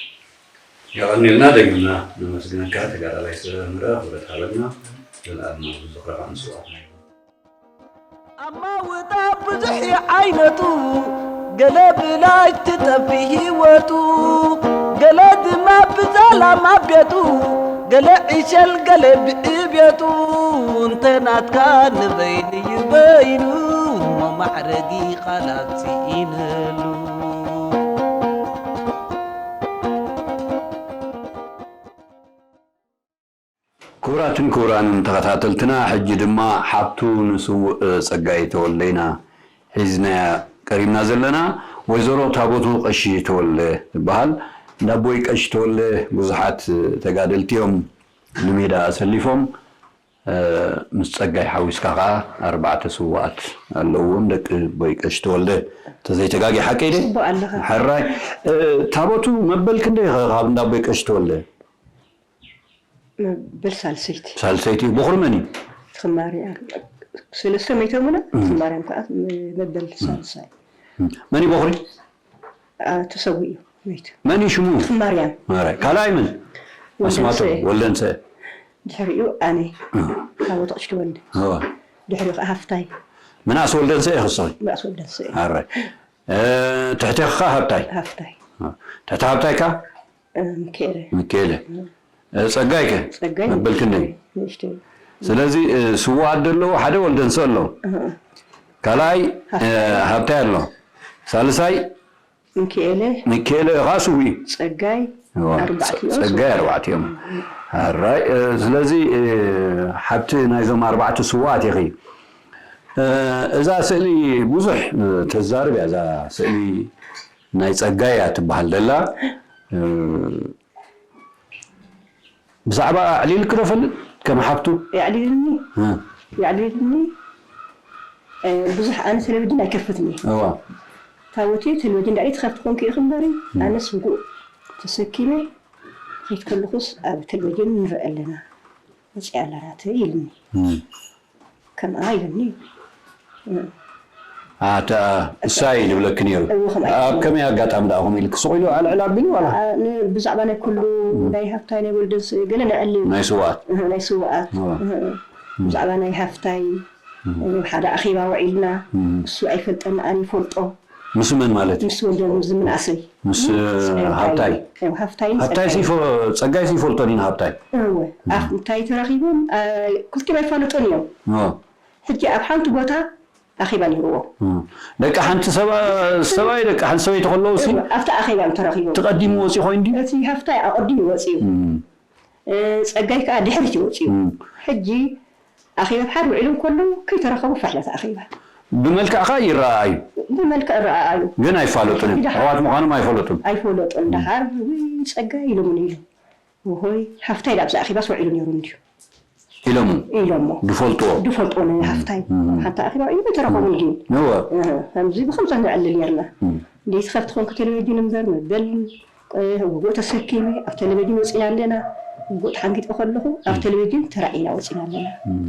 የቐኒልና ደጊምና ነመስግነካ ተጋዳላይ ሰምረ ክብረት ሃበልና ዘልኣለማዊ ዝኽሪ ከዓ ንስውኣትና ይኹን ኣማውታ ብዙሕ ዓይነቱ ገለ ብላሽ ትጠፊ ህይወቱ ገለ ድማ ብሰላም ኣብ ቤቱ ገለ ዕሸል ገለ ብዕቤቱ እንተ ናትካ ንበይኑ ይበይኑ እሞ ማዕረጊ ቓላት ስኢነሉ። ክቡራትን ክቡራንን ተኸታተልትና፣ ሕጂ ድማ ሓብቱ ንስውእ ጸጋይ ተወልደ ኢና ሒዝናያ ቀሪብና ዘለና። ወይዘሮ ታቦቱ ቀሺ ተወልደ ትበሃል። እንዳ ኣቦይ ቀሺ ተወልደ ብዙሓት ተጋደልቲ እዮም ንሜዳ ኣሰሊፎም። እ፣ ምስ ጸጋይ ሓዊስካ ኸኣ ኣርባዕተ ስውኣት ኣለውዎም፣ ደቂ ኣቦይ ቀሺ ተወልደ። እንተዘይተጋጊ ሓቀይ ድየ? ጽቡቕ ኣለኻ። ሕራይ። እ፣ ታቦቱ መበል ክንደይ ኢኻ ካብ እንዳ ኣቦይ ቀሺ ተወልደ? መበል ሳልሰይቲ። ሳልሰይቲ። ቦኽሪ መን እዩ? ትኽማርያም። ሰለስተ መይተሙና፣ ትኽማርያም ከዓ መበል ሳልሳይ። መን እዩ ቦኽሪ? ተሰዊኡ መይቱ። መን እዩ ሽሙ? ትኽማርያም። ማራይ። ካልኣይ መን? ኣስማቶም? ወልደንሰ። ድሕሪኡ ኣነ። ካቦ ተቕሽ ትወልደ። ድሕሪኡ ከዓ ሃፍታይ። ምናስ ወልደንሰ እዩ ክስኺ? ምናስ ወልደንሰ እዩ። ኣራይ። ትሕቴኻ ሃብታይ? ሃፍታይ። ትሕቲ ሃብታይ ከ? ምክኤለ። ምክኤለ። ጸጋይ ከ? ጸጋይ መበል ክንደይ? ንእሽተይ። ስለዚ ስውኣት ዘለዉ ሓደ ወልደንሰ ኣሎ። ካልኣይ ሃብታይ ኣሎ። ሳልሳይ ምክኤለ። ምክኤለ ኸዓ ስውእ እዩ። ጸጋይ ኣርባዕቲኦም ጸጋይ ኣርባዕቲኦም። ኣራይ ስለዚ ሓብቲ ናይዞም ኣርባዕተ ስውኣት ኢኺ። እዛ ስእሊ ብዙሕ ተዛርብ እያ። እዛ ስእሊ ናይ ጸጋይ እያ ትበሃል ደላ። ብዛዕባ ኣዕሊልክ ዶ ፈልጥ ከም ሓብቱ? የዕሊልኒ። የዕሊልኒ። ብዙሕ ኣነ ቴሌቪዥን ኣይከፍትን እየ። እዋ። ታቦት ቴሌቪዥን ዳዕሊ ትኸፍት ኮንክ ኢኺ እምበሪ፣ ኣነስ ውጉእ ተሰኪመ ኺድ ከለኹስ ኣብ ቴሌቪዥን ንርኢ ኣለና። መፅኣ ኣላ ናተይ ኢልኒ። ከምኣ ኢልኒ። ኣታ እሳይ ዝብለኪ ነይሩ። እዎ፣ ከምኣ እዩ ኣብ ዝብለኒ። ከመይ ኣጋጣሚ ደኣ ከምኡ ኢልኪ ስቕ ኢሉ ኣልዕል ኣቢሉ ዋላ? ኣ፣ ን-፣ ብዛዕባ ናይ ኩሉ ናይ ሃብታይ ናይ ወልደንስ ገለ ነዕሊ። ናይ ስውኣት? እህ፣ ናይ ስውኣት። እዎ። እህ፣ እህ። ብዛዕባ ናይ ሃፍታይ ሓደ ኣኼባ ውዒልና፣ እሱ ኣይፈልጠን ኣነ ይፈልጦ። ምስ መን ማለት እዩ? ምስ ወልደ፣ ምስ ምንኣሰይ። ምስ፣ እ፣ ሃብታይ? ሃብታይን ሃብታይ ጸጋይን። ሲፎ-፣ ጸጋይ ሲፈልጦን ኢና ሃብታይ። እወ። ኣፍ እንታይ ተራኺቦም፣ እ፣ ክልቲኦም ኣይፋለጡን እዮም። ኦ። ሕጂ ኣብ ሓንቲ ቦታ ኣኼባ ነይርዎ። እ። ደቂ ሓንቲ ሰባ-፣ ሰብኣይ ደቂ ሓንቲ ሰበይቲ ከለዉ ሲ እወ፣ ኣብቲ ኣኼባ እዮም ተራኺቦም። ተቐዲሙ ወፂኡ ኮይኑ ድዩ? እቲ ሃፍታይ ኣቐዲሙ ወፂኡ። እ። እ፣ ጸጋይ ከኣ ድሕሪት እዩ ወጺኡ። እም። ሕጂ ኣኼባ ብሓደ ውዒሎም ከለዉ ከይተራኸቡ ፋሕ ኢላ እታ ኣኼባ። ብመልክዕ ከኣ ይረኣኣዩ። ብመልክዕ ይረኣኣዩ። ግን ኣይፋለጡን እዮም። ድሓር ኣሕዋት ምዃኖም ኣይፈለጡን። ኣይፈለጡን። እም። ደሓር፣ "ውይ፣ ጸጋይ" ኢሎምኒ ኢሉ። "ወሆይ፣ ሃፍታይ ዳብዛ ኣኼባስ ውዒሉ ነይሩ እንድዩ?" ኢሎምኒ። ኢሎሞ። ዝፈልጥዎ። ዝፈልጥዎ ንሃፍታይ። እም። ሓንቲ ኣኼባ ውዒሉ ኣይተራኸቡን ግን። እወ። እህ፣ ከምዚ ብኸምዚ ንዕልል ነርና። እም። እንዴት ከፍቲ ኮንኩ ቴሌቪዥን እምበር መበል እ፣ ውጉእ ተሰኪመ ኣብ ቴሌቪዥን ወፂና ኣለና። ውጉእ ተሓንጊጠ ከለኹ ኣብ እም። ቴሌቪዥን ተራኢና ወፂና ኣለና። እም።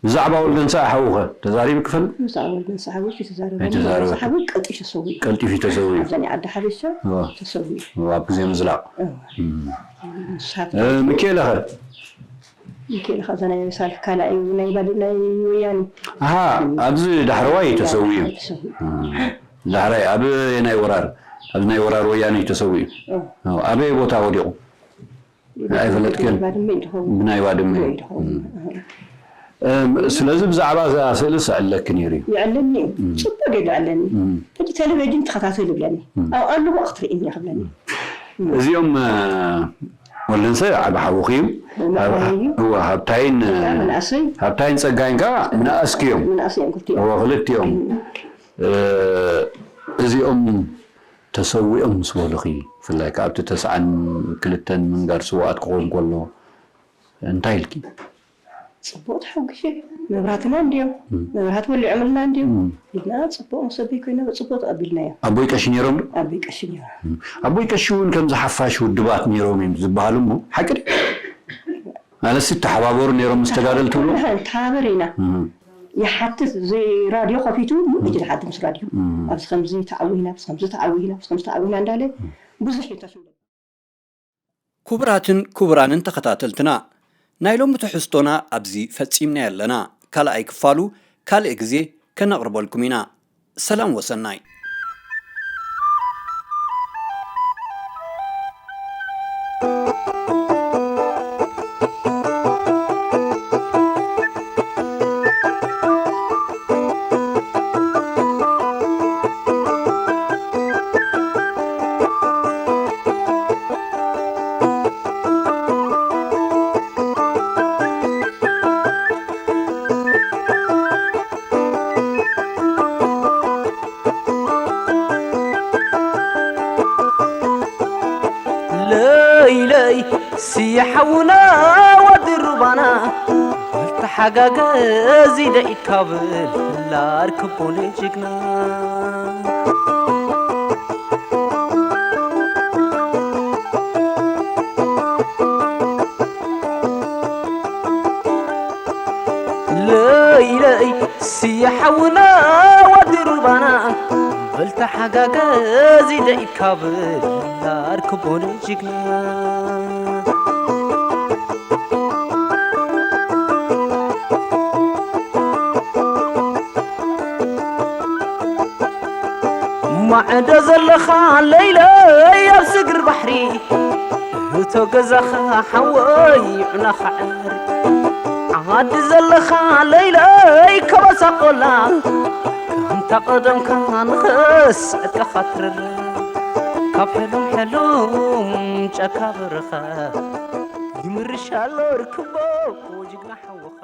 ብዛዕባ ወልደንሳ ሓውኸ ተዛሪቡ ክፈልጥ? ብዛዕባ ወልደንሳ ሓውሽ ተዛረበ። ኣይተዛረበ። ወልደንሳ ሓው ቀልጢፉ ተሰዊኡ። ቀልጢፉ ተሰዊኡ። ኣብዘን ዓዲ ሓበሻ እዋ። ተሰዊኡ። እዋ፣ ኣብ ግዜ ምዝላቕ። እዋ። እም። ንሱ ሃብቲ እ፣ ሚካኤል ኸ? ሚካኤል ኸ እዛ ናይ ሳልፍ ካልኣይ ናይ ባድ-፣ ናይ ወያኔ። ኣሃ፣ ኣብዚ ዳሕረዋይ ተሰዊኡ። ተሰዊኡ። እም። ዳሕራይ ኣብ ናይ ወራር፣ ኣብ ናይ ወራር ወያኔ ተሰዊኡ። እዎ። እዎ፣ ኣበይ ቦታ ወዲቑ? ኣይፈለጥክን? ብናይ ባድመ እዩ ዝኸውን። ብናይ ባድመ እዩ። እዩ ዝኸውን። እም። እም፣ ስለዚ ብዛዕባ እዛ ስእሊ ስዕለኪ ነይሩ እዩ። ይዕለኒ እዩ። እም። ጽቡቅ ገይሩ ይዕለኒ። እም። ሕጂ ቴሌቪዥን ተኸታተል ይብለኒ። እም። ኣብኡ ኣለዎ ክትርእይኒ እየ ክብለኒ። እም። እዚኦም፣ እ፣ ወልደንሰ ዓቢ ሓውኺ እዩ። መርኣያ እዩ። እወ፣ ሃብታይን፣ እ፣ መናእሰይ። ሃብታይን ጸጋይን ከኣ ምንኣስኪ እዮም። ምንኣሰይ እዮም ክልቲኦም። እወ፣ ክልቲኦም። እም። እ፣ እዚኦም ተሰዊኦም ምስ በሉኺ፣ ብፍላይ ከኣ ኣብቲ ተስዓን ክልተን ምንጋር ስውኣት ክኸውን ከሎ፣ እንታይ ኢልኪ? ጽቡቕ ተሓጒሰ። መብራህትና እንድዮም፣ እም። መብራህቲ ወሊዖምልና እንድዮም። እም። ኢልና ጽቡቕ ምስ ኣቦይ ኮይና ጽቡቕ ተቐቢልናዮ። ኣቦይ ቀሺ ነይሮም ዶ? ኣቦይ ቀሺ ነይሮም። እም። ኣቦይ ቀሺ እውን ከምዚ ሓፋሽ ውድባት ነይሮም እዮም ዝበሃሉ እሞ፣ ሓቂ ድዩ? ማለትሲ ተሓባበሩ ነይሮም ምስ ተጋደልቲ ብሎ? ተሓባበር ኢና። እም። ይሓትት፣ እዚ ራድዮ ከፊቱ፣ ሙሉእ እም። ግዜ ዝሓትት ምስ ራድዮ። እም። ኣብዚ ከምዚ ተዓዊና፣ ኣብዚ ከምዚ ተዓዊና፣ ኣብዚ ከምዚ ተዓዊና እንዳለ እም። ብዙሕ እዩ ተሽምደ። ክቡራትን ክቡራንን ተኸታተልትና፣ ናይ ሎሚ ትሕዝቶና ኣብዚ ፈጺምናዮ ኣለና። ካልኣይ ክፋሉ ካልእ ግዜ ከነቕርበልኩም ኢና። ሰላም ወሰናይ። ለይለይ ስየ ሓውና ወዲ ሩባና፣ በል ተሓጋገዝ ኢደ ኢድካ በል፣ ላር ክቡን ጅግና። ለይለይ ስየ ሓውና ወዲ ሩባና፣ በል ተሓጋገዝ ኢደ ኢድካ በል ኣርክቦ ንጅግና። ማዕዶ ዘለኻ ለይለይ ኣብ ስግር ባሕሪ፣ እቶ ገዛኻ ሓወይ ዑናኻ ዕሪ። ዓዲ ዘለኻ ለይለይ ከበሳ ቆላ፣ ከምታ ቀደምካ ንኸስዕቀኻ ትርረ። ካብ ሕሉም ሕሉም ጫካ በረኻ፣ ይምርሻ ኣሎ ርክቦ ጅግና ሓወኻ።